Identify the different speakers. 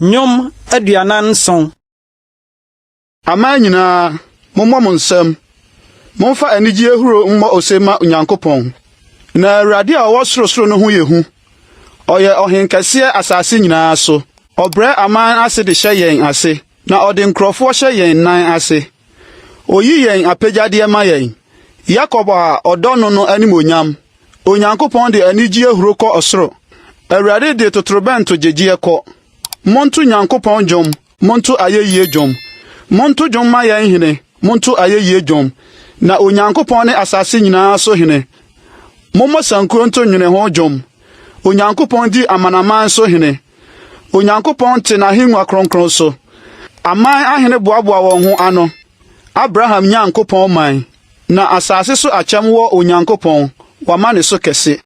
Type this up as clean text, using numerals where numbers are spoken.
Speaker 1: Nnwom 47.
Speaker 2: Aman nyinaa, mommɔ mo nsam. Momfa anigye ahuro mmɔ ose mma Onyankopɔn. Na Awurade a ɔwɔ sorosoro no ho yɛ hu. Ɔyɛ ɔhenkɛseɛ asase nyinaa so. Ɔbrɛ aman ase de hyɛ yɛn ase, na ɔde nkurɔfoɔ hyɛ yɛn nan ase. Oyi yɛn apɛgyadeɛ ma yɛn, Yakob a ɔdɔ no no animuonyam. Onyankopɔn de anigye ahuro kɔ ɔsoro. Awurade de totorobɛnto gyegyeɛ kɔ. Monto Nyankopɔn dwom, monto ayɛyie dwom. Monto dwom ma yɛn hene, monto ayɛyie dwom. Na Onyankopɔn ne asase nyinaa so hene. Mommɔ sankuo nto nnweneho dwom. Onyankopɔn di amanaman so hene. Onyankopɔn te n'ahengua kronkron so. Aman ahene boaboa wɔn ho ano. Abraham Nyankopɔn man. Na asase so akyɛm wɔ Onyankopɔn, wama ne so kɛse.